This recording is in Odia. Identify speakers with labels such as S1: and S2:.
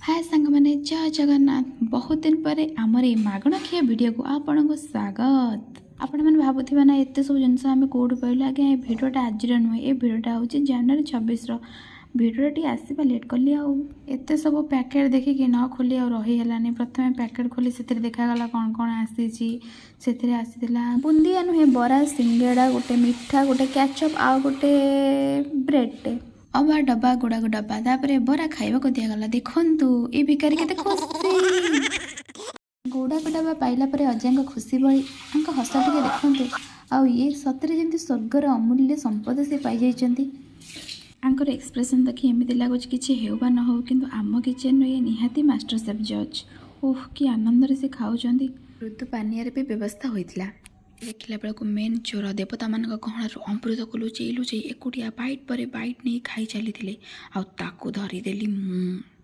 S1: ହାଏ ସାଙ୍ଗମାନେ, ଜୟ ଜଗନ୍ନାଥ। ବହୁତ ଦିନ ପରେ ଆମର ଏଇ ମାଗଣା ଖିଆ ଭିଡ଼ିଓକୁ ଆପଣଙ୍କୁ ସ୍ୱାଗତ। ଆପଣମାନେ ଭାବୁଥିବେ ନା, ଏତେ ସବୁ ଜିନିଷ ଆମେ କେଉଁଠୁ ପାଇଲୁ? ଆଜ୍ଞା, ଏ ଭିଡ଼ିଓଟା ଆଜିର ନୁହେଁ, ଏ ଭିଡ଼ିଓଟା ହେଉଛି ଜାନୁଆରୀ 26ର। ଭିଡ଼ିଓଟା ଟିକେ ଆସିବା ଲେଟ୍ କଲି। ଆଉ ଏତେ ସବୁ ପ୍ୟାକେଟ୍ ଦେଖିକି ନ ଖୋଲି ଆଉ ରହି ହେଲାନି। ପ୍ରଥମେ ପ୍ୟାକେଟ୍ ଖୋଲି ସେଥିରେ ଦେଖାଗଲା କ'ଣ କ'ଣ ଆସିଛି। ସେଥିରେ ଆସିଥିଲା ବୁନ୍ଦିଆ ନୁହେଁ, ବରା, ସିଙ୍ଗଡ଼ା, ଗୋଟେ ମିଠା, ଗୋଟେ କ୍ୟାଚଅପ୍ ଆଉ ଗୋଟେ ବ୍ରେଡ଼ଟେ। ଅବା ଡବା ଗୁଡ଼ାକ ଡବା। ତାପରେ ବରା ଖାଇବାକୁ ଦିଆଗଲା। ଦେଖନ୍ତୁ, ଏ ଭିକାରୀ କେତେ ଖୁସି। ଗୁଡ଼ାକ ଡବା ପାଇଲା ପରେ ଅଜାଙ୍କ ଖୁସି ଭଳି ତାଙ୍କ ହସ ଟିକେ ଦେଖନ୍ତୁ। ଆଉ ଇଏ ସତରେ ଯେମିତି ସ୍ୱର୍ଗର ଅମୂଲ୍ୟ ସମ୍ପଦ ସେ ପାଇଯାଇଛନ୍ତି। ୟାଙ୍କର ଏକ୍ସପ୍ରେସନ୍ ଦେଖି ଏମିତି ଲାଗୁଛି, କିଛି ହେଉ ବା ନ ହେଉ, କିନ୍ତୁ ଆମ କିଚେନ୍ର ଇଏ ନିହାତି ମାଷ୍ଟର ସେଫ୍ ଜଜ୍। ଓଃ, କି ଆନନ୍ଦରେ ସେ ଖାଉଛନ୍ତି! ଋତୁ ପାନୀୟର ବି ବ୍ୟବସ୍ଥା ହୋଇଥିଲା। ଦେଖିଲା ବେଳକୁ ମେନ୍ ଚୋର ଦେବତାମାନଙ୍କ ଗହଣରୁ ଅମୃତକୁ ଲୁଚେଇ ଲୁଚେଇ ଏକୁଟିଆ ବାଇଟ୍ ପରେ ବାଇଟ୍ ନେଇ ଖାଇ ଚାଲିଥିଲେ। ଆଉ ତାକୁ ଧରିଦେଲି ମୁଁ।